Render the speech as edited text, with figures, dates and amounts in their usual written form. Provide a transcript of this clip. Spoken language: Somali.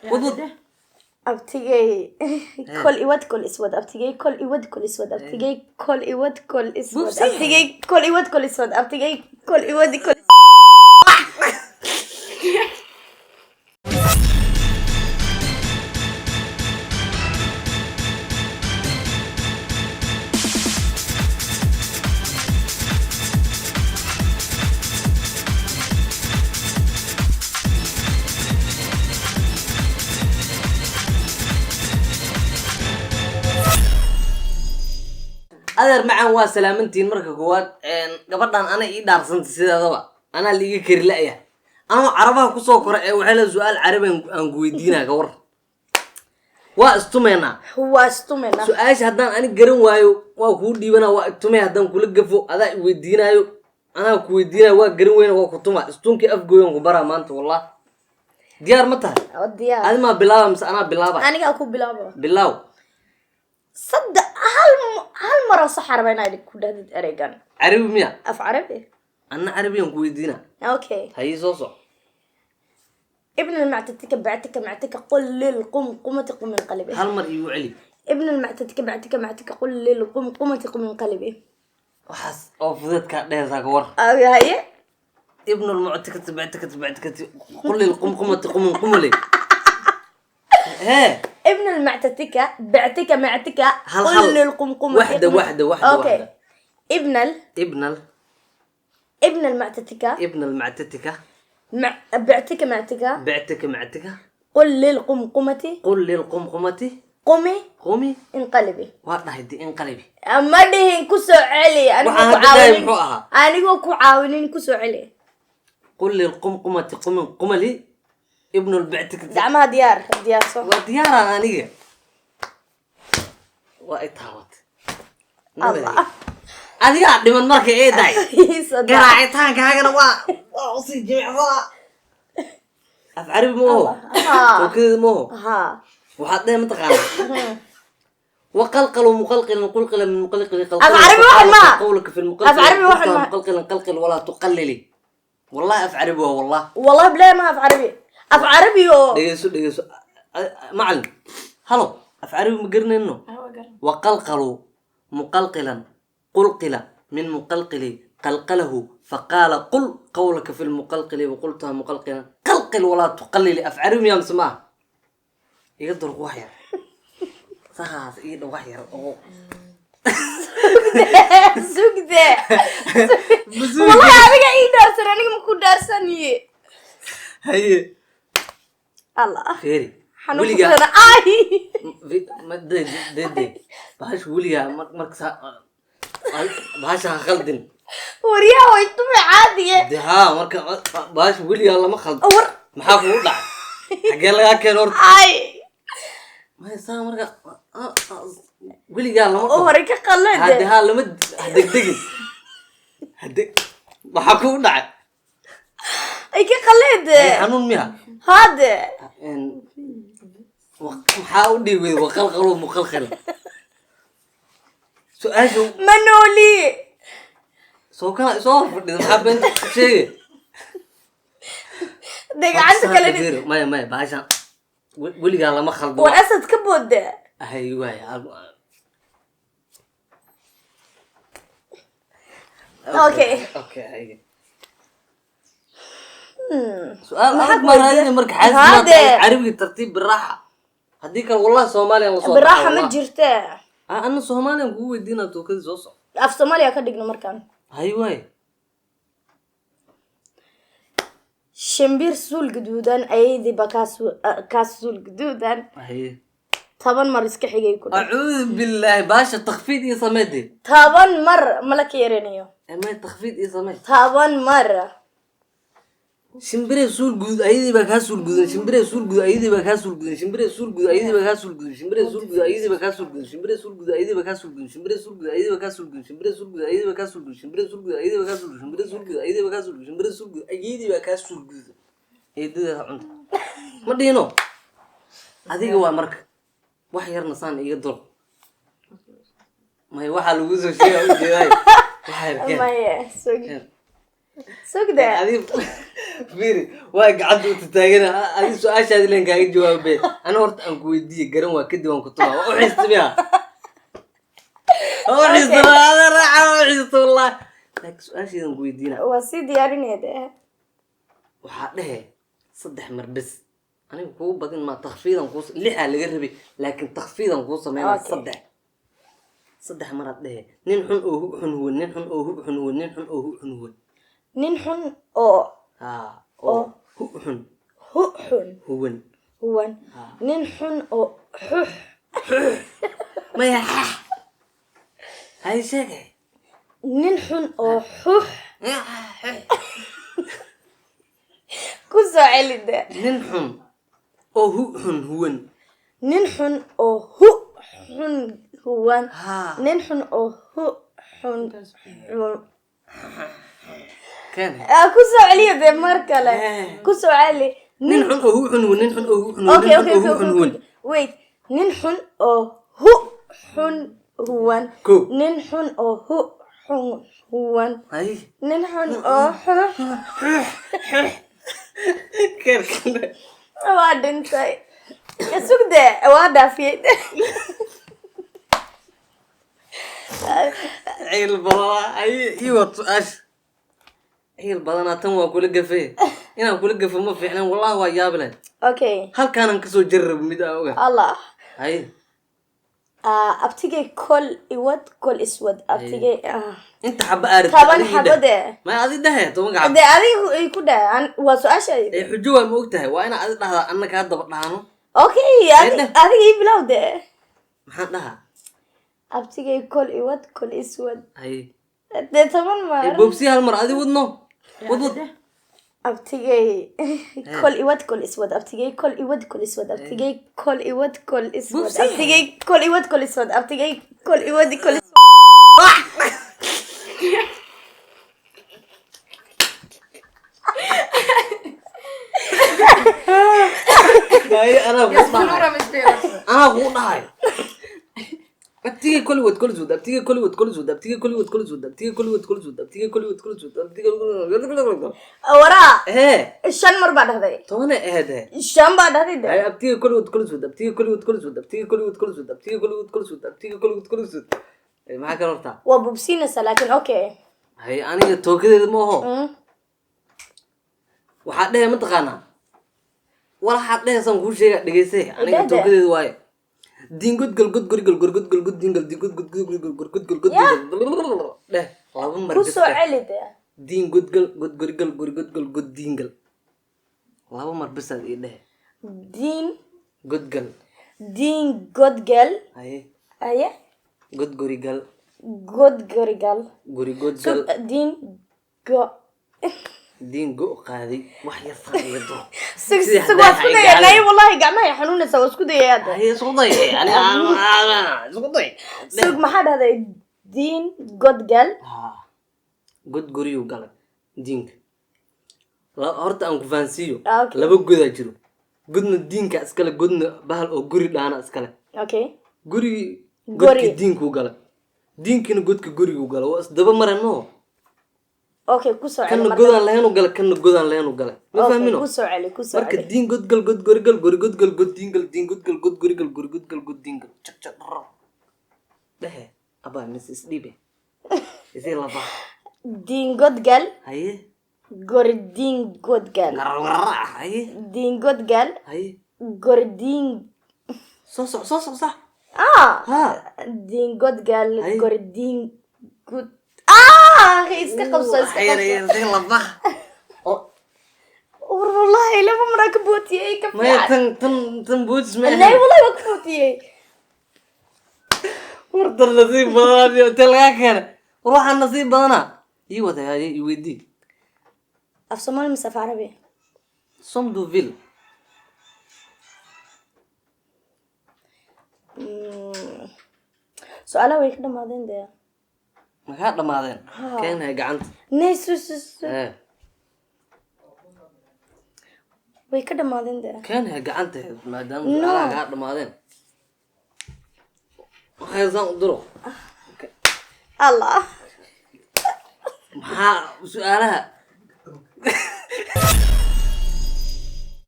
Wad wad. Abtigay kol iwad kol iswad, abtigay kol iwad kol iswad, abtigay kol iwad kol iswad. Bubsi. Abtigay kol iwad kol iswad, abtigay kol iwad kol. Adeer macaan, waa salaamantiin. Marka koowaad, gabadhan ana ii dhaarsanta, sideedaba anaa liiga kari la'ya anoo carabaha kusoo kora ee waxay la su-aal carabi aan ku weydiinaa. Ka war, waa istumeynaa? Waa istumena. Su-aasha haddaan ani garan waayo, waa kuu dhiibanaa, waa itumay. Haddaan kula gafo, adaa i weydiinaayo, anaa ku weydiinayo, waa garan weyna, waa ku tuma. Istunkii afgooyan ku baraa maanta. Wallah, diyaar ma tahay? Oo diyaar. Adi maa bilaaba mise anaa bilaaba? Anigaa ku bilaabo. Bilaaw. Saddex, hal mar oo sax raba inaad ku dhahdid ereygan. Carabi miya? Af Carabi. Anna carabiyan ku weydiina. Okay. Hayii, soo soc. ابن المعتتك بعتك معتك قل للقمقمة قم من قلبي. Hal mar iigu celi. ابن المعتتك بعتك معتك قل للقمقمة قم من قلبي. Waxaas oo fudeedkaa dhehaysaa, ka war? أو هي. Ibnu lmuctikati bactikati bactikati quli lqumqumati qumin qumuli hee. ابن المعتتك بعتك معتك هل قل هل. للقمقمة. واحدة واحدة واحدة. okay. واحدة. ابن ال ibnal ابن المعتتك ibna almactatika مع بعتك معتك bactika mactika قل للقمقمة qul lilqumqumati قمي qumi انقلبي. Waa dhahay di inqalibi. Ma dhihin, ku soo celi anigoo Waxaan ku hadda dhahay caawinin. Muxuu ahaa? Anigoo ku caawinin, ku soo celi. Qul lilqumqumati qumin qumali ibnu lbactikati. Gacmaha diyaar, diyaarso. Waa diyaaraan aniga, waa i taabatay. Allah. Adigaa dhiman marka ee dahay garaacitaankaagana waa usii jimicsadaa. Af Carabi ma oho? Haa. Tookadeeda ma oho? Haa. Waxaad dhehe mataqaana: وقلقل مقلقلا قلقلا من مقلقل قلقل. أف عربي واحد ما. قولك في المقلقل. أف عربي واحد ما. مقلقلا قلقل ولا تقللي. والله af Carabi waa, wallah. والله بلا ما af Carabi, af Carabi oo. Dhegeyso, dhegeyso macalin. Halo, af Carabi ma garanayno? وقلقلوا مقلقلا قلقل من مقلقل قلقله فقال قل قولك في المقلقل وقلتها مقلقلا قلقل ولا تقللي. Af Carabi miyaa mise maaha? Iga durq wax yar, saas ii dhow, wax yar oo. Sugde, wallahi adiga ii dhaarsan, aniga ma ku dhaarsaniye. Haye. Allah. Feeri. Xanuun. Weligaa Badan ay. Ma de de de bahasha weligaa marka bahasha ha khaldin. Waryaha way tumi caadiye. De haa, marka bahasha weligaa lama khaldo. War. Maxaa kugu dhacay? Xaggee lagaa keeno horta? Ay. Maysaa marka weligaa lama oo dhaho. Hore ka hade qalade. Haa, lama ha degdegin hade. Maxaa kugu dhacay? Ay, ka qalade. Ay, xanuun miya? Hade. Maxaa u dhihi weyday waqalqalo muqalqal su-aasha? Ma nooli. Soo kana soo hor fadhida, maxaa been sheegay? De gacanta kale. Maya, maya, bahashan weligaa lama khaldo. War asad ka boode. Hay waay. Okay. Okay, hay. Maxaa su-aal adag ku ma weydiiyey? Raadinay marka Hade. Xaasis Carabiga tartiib, biraaxa. Haddii kale wallahi Soomaaliyan lasoo. Biraaxa ma jirte. Ah, ana Soomaaliyan kugu weydiinaa, tookadii soo soco. Af Soomaaliya ka dhigno markaan. Hay waay. Shimbir suul gaduudan ayadiiba kaa suul gaduudan. Haye. 10 mar iska xigay ku dheh. Acuudu billaahi, baasha takfiid iyo sameede. 10 mar mala ka yaranayo. May, takfiid iyo samee. 10 mar. Shimbiree suul guud ayadii baa kaa suul guudan, shimbiree suul guud ayadii baa kaa suul guudan, shimbiree suul guud ayadii baa kaa suul guudan, shimbiree suul guud ayadii baa kaa suul guudan, shimbiree suul guud ayadii baa kaa suul guudan, shimbiree suul guud ayadii baa kaa suul guudan, shimbiree suul guud ayadii baa kaa suul guudan, shimbiree suul guud ayadii baa kaa suul guudan, shimbiree suul guud ayadii baa kaa suul guudan, shimbiree suul guud ayadii baa kaa suul guudan, eedadeeda cunta ma dhihino. Adiga waa marka wax yarna saan iga dul. May, waxaa lagu soo sheegaa ujeedaay waxa yar keen. Maya, sug. Keen. Sugde. Adi fiiri, waa gacanta u tataagana. Adi su-aashaadi len kaaga jawaabe. Ana horta aan ku weydiiye, garan waa, kadib aan ku tumaa. Waa u xiistamiya, waa u xiistama, ada raaca, waa u xiista wallahi, laakiin su-aasheedan ku weydiina. Waa sii diyaarinaya dee. Waxaa dhehe saddex mar bes, aniga kugu badin maa. Takfiidan kuu lixaa laga rabay, laakiin takfiidan kuu sameynaa. Okay. Saddex maraad dhehe: nin xun oo hu xun huwan, nin xun oo hu xun huwan, nin xun oo hu xun huwan. Nin xun oo Ha, oo hu xun. Hu xun. Huwan. Huwan. Nin xun oo xux. Maya, hay sheegay. Nin xun oo xux. Ku soo celi de. Nin xun oo hu xun huwan. Nin xun oo hu xun huwan. Ha. Nin xun oo hu xun xun. Keen. Ah, ku soo celiya dee mar kale. Ku soo celi. Nin xun oo hu xun huwan, nin xun oo hu xun huwan. Okay. Nin Okay. xun oo hu Okay. xun Okay. huwan. Okay. Wait, nin xun oo hu xun huwan. Kow. Nin xun oo hu xun huwan. Hay. Nin xun oo xu. Keen keen. Waa dhintay, sugde, waa dhaafiyey. Ciil badanaa ay ii wad su-aasha. Ciil badanaa, tan waa kula gafe. Inaan kula gafo ma fiicnan wallahi, waa yaabi lahayd. Okay. Halkaanaan kasoo jarrabo mid aan oga. Allah. Hay. Ah, abtigay kol iwad kol iswad abtigay, ah. Inta xaba aarid. 10 xabo dee. Ma adi dhehe 10-ka xabo. Dee adiga ay ku dhahan waa su-aasha. Ee xujo waa, ma og tahay, waa inaa adi dhahdaa, anna kaa daba dhahano. Okay. Dheh. Adiga ii bilow dee. Maxaan dhahaa? Abtigay kol iwad kol iswad. Hay. Dee 10 mar. Ee boobsi, hal mar adi wadno, wad wad. Abtigay kol iwad kol iswad, abtigay kol iwad kol iswad, abtigay kol iwad kol iswad. Bubsi. Abtigay kol iwad kol iswad, abtigay kol iwad kol iswad. Hay, anaa kuu dhahay. Förlora med spelet. Anaa kuu dhahay: abtigay kol wad kol iswad, abtigay kol wad kol iswad, abtigay kol wad kol iswad, abtigay kol wad kol iswad, abtigay kol wad kol iswad, abtigay. Waraa. Hee. 5 mar baa dhahday. 10 ahayd he. 5 baa dhahday de. Hay, abtigay kol wad kol iswad, abtigay kol wad kol iswad, abtigay kol wad kol iswad, abtigay kol wad kol iswad, abtigay kol wad kol iswad. Maxaa kale horta? Waa bubsiinaysa, laakiin okay. Hay, aniga tookadeeda ma aho. Waxaa dhehe mataqaanaa, walaxaad dheheysaan kuu sheega, dhegeysay aniga. Dheh. Tookadeeda waaye: diingod gal god gori gal gorgod gal god diingal diingod god god gal gorgod gal god diingal. Dheh laba mar Ku bes. soo Dheh. celi de. Diingod gal god gori gal gorgod gal god diingal, laba mar besaad ii dhehe. Diin. God gal. Diin godgal. Haye. Aye. God gori gal. God gorigal. Gori god So gal. Diin go. Diin go qaaday wax yar saan iga duro. Sug. Sidii Sug, waa haddaa isku hay dayay. gacmaha. Nay, wallahi gacmaha xanuunaysa, waa isku dayay hadda. Haye, isku day, ani isku day. Sug, maxaa dhahday? Diin godgal. Ha, god goriyuu galay diinka. Horta aan ku fahansiiyo. Okay. Laba godaa jiro: godna diinka iskale, godna bahal oo guri dhaana iskale. Okay. Gurigii. Guri. Godkii diinkuu galay, diinkiina godka guriguu galay, waa isdaba marano. Okay, ku soo celi. Kanna Marka godaan lahayn galay, kanna godaan lahayn galay, ma Okay, fahmino? Ku soo celi, ku soo Marka celi. Diin godgal god gorigal gori godgal god diingal, diin godgal god gorigal gori godgal god diingal, jak jak dharo dhehe abaa mis isdhiibe isii laba. Diin godgal. Haye. Gori diin godgal. Gargarra, haye. Diin godgal. Haye. Gori diin. Soo soc, soo soc, sax. Ah. Ha. Diin godgal. Hay. Gori diin gud, ah, iska qabso, iska qabso. Isii laba oo. War wallahi laba maraa ka bootiyey ka Maya. fiican. Tan bootis ma Nay. ahayn. Wallahi waa ka bootiyey. War tan nasiib badanaa iyo intee lagaa keenay? War waxaa nasiib badanaa ii wada. Haye, ii weydii. Af Soomaali mise af Carabi? Somduville. Su-aalaha way ka dhamaadeen dee. Maxaa dhamaadeen? Keenhay gacanta. Nay, su su su. Ee. Way ka dhamaadeen dee. Keenhay gacanta maadaama No. su-aalaha kaa dhamaadeen, waxay saan u diro. Allah. Maxaa su-aalaha Guduud.